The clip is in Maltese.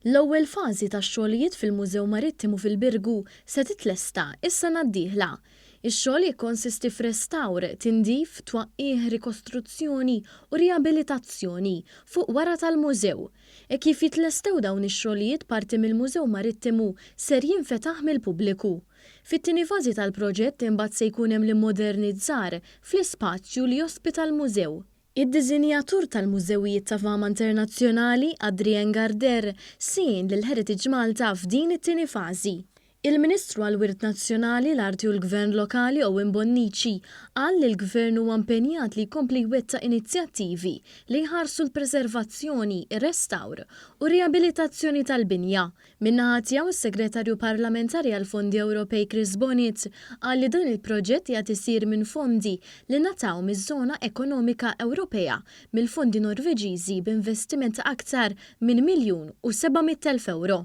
L-ewwel fażi tax-xogħlijiet fil-Mużew Marittimu fil-Birgu se titlesta s-sena d-dieħla. Ix-xogħol jikkonsisti f'restawr, tindif, twaqqigħ, rikostruzzjoni u riabilitazzjoni fuq wara tal-mużew. Hekk kif jitlestew dawn ix-xogħlijiet parti mill-Mużew Marittimu ser jinfetaħ mill-pubbliku. Fit-tieni fażi tal-proġett imbagħad se jkun hemm l-immodernizzar fl-ispazju li jospita l-mużew. Id-diżinjatur tal-mużewijiet ta' fama internazzjonali, Adrien Garder, se jgħin lil Heritage Malta f'din it-tieni fażi. Il-Ministru għall-Wirt Nazzjonali, l-Arti u l-Gvern Lokali Owen Bonnici qal li l-Gvern huwa impenjat li jkompli jwettaq inizjattivi li jħarsu l-preservazzjoni, ir-restawr u r-riabilitazzjoni tal-binja. Min-naħa tiegħu s-Segretarju Parlamentari għall-Fondi Ewropej Chris Bonett qal li dan il-proġett qiegħed isir minn fondi li ngħataw miż-Żona Ekonomika Ewropea mill-fondi Norveġiżi b'investiment ta' aktar minn 1,700,000 ewro.